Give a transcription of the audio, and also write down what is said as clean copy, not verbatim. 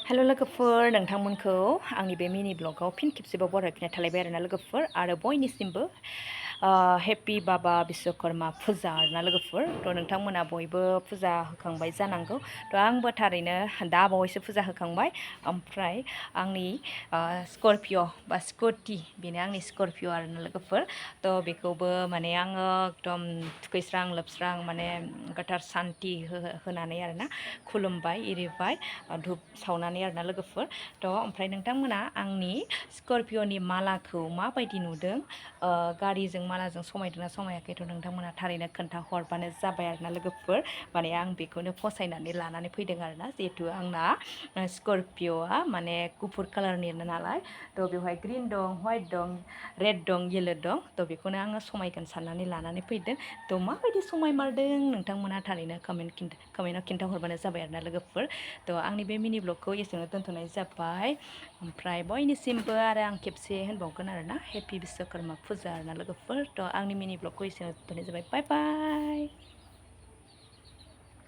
हेल' लोगोफोर नोंथांमोनखौ आंनि बे मिनि ब्लगाव फिन खेबसेबाव बरायफिननाय थालायबाय आरोना लोगोफोर आरो बयनिसिमबो हेपि बाबा बिश्वकर्मा फुजा आरोना लोगोफोर थ' नोंथांमोना बयबो फुजा होखांबाय जानांगौ थ' आंबो थारैनो दा बावैसो फुजा होखांबाय ओमफ्राय आंनि स्करपिय' बा स्कुटि बेनो आंनि स्करपिय' आरोना लोगोफोर थ' बेखौबो माने आङो एकदम थुखैस्रां लोबस्रां माने गोथार सान्थि होनानै आरोना खुलुमबाय इरिबाय धुप सावनानै आरोना लोगोफोर थ' ओमफ्राय नोंथांमोना आंनि स्करपिय'नि मालाखौ माबायदि नुदों गारिजों मालाजों समायदोंना समायाखैथ' नोंथांमोना थारैनो खोन्थाहरबानो जाबाय आरोना लोगोफोर माने आं बेखौनो फसायनानै लानानै फैदों आरोना जिहेथु आंना स्करपिय'आ माने गुफुर कालारनि नालाय थ' बेवहाय ग्रिन दं व्हाइट दं रेड दं येलो दं थ' बेखौनो आङो समायगोन साननानै लानानै फैदों थ' माबायदि समायमारदों नोंथांमोना थारैनो कमेन्टआव खिन्थाहरबानो जाबाय आरोना लोगोफोर थ' आंनि बे मिनि ब्लगखौ एसेयावनो दोनथ'नाय जाबाय ओमफ्राय बयनिसिमबो आरो आं खेबसे होनबावगोन आरोना हेपि बिश्वकर्मा फुजा आरोना लोगोफोर थ' आंनि मिनि ब्लगखौ एसेयावनो दोनथ'नाय जाबाय बाय बाय।